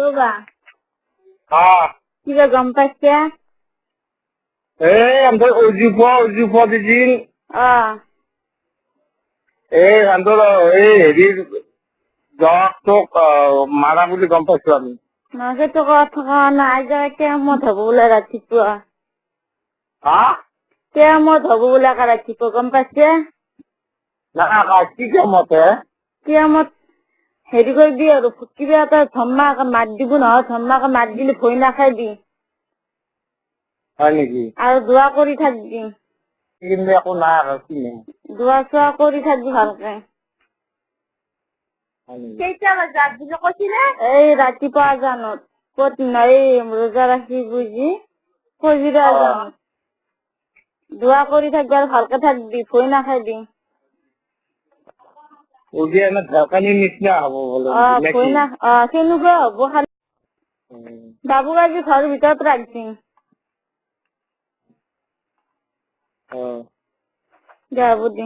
ৰ'বা। হা। কিবা গম পাইছা? এই আন্ধৰ অজুফা দিছিল। অ। এই আন্ধৰ এই হেৰি জক মাৰা বুলি গম পাইছো আমি। সেইটো কথা নাই যে কেমত হ'ব বোলে ৰাতিপুৱা। হা? কেমত হ'ব বোলে ৰাতিপুৱা, গম পাইছে? না, কি কেমত হে? কেমত হেৰি কৰিবি আৰু কিবা এটা ধম্মাকে মাত দিব নহয়, ধম্মাকে মাত দিলে ভয় নাখাবি। হয় নেকি? আৰু দোৱা কৰি থাকবি। কিন্তু একো নাই আৰু কি? দোৱা চোৱা কৰি থাকবি ভালকে। হয় নেকি? কেইটা বজাত বুলি কৈছিলে? এই ৰাতিপুৱা আজানত। ক'ত নাই ৰোজা ৰাখি বুজি ফজিৰ আজানত। দোৱা কৰি থাকবি আৰু ভালকে থাকবি, ভয় নাখাবি। উজি এনে ঢেকনিৰ নিচিনা হ'ব বোলে। অ, ভয় না, অ, সেনেকুৱা হ'ব। খালি বাবুক আজি ঘৰৰ ভিতৰত ৰাখবি। অ। দে, হ'ব দে।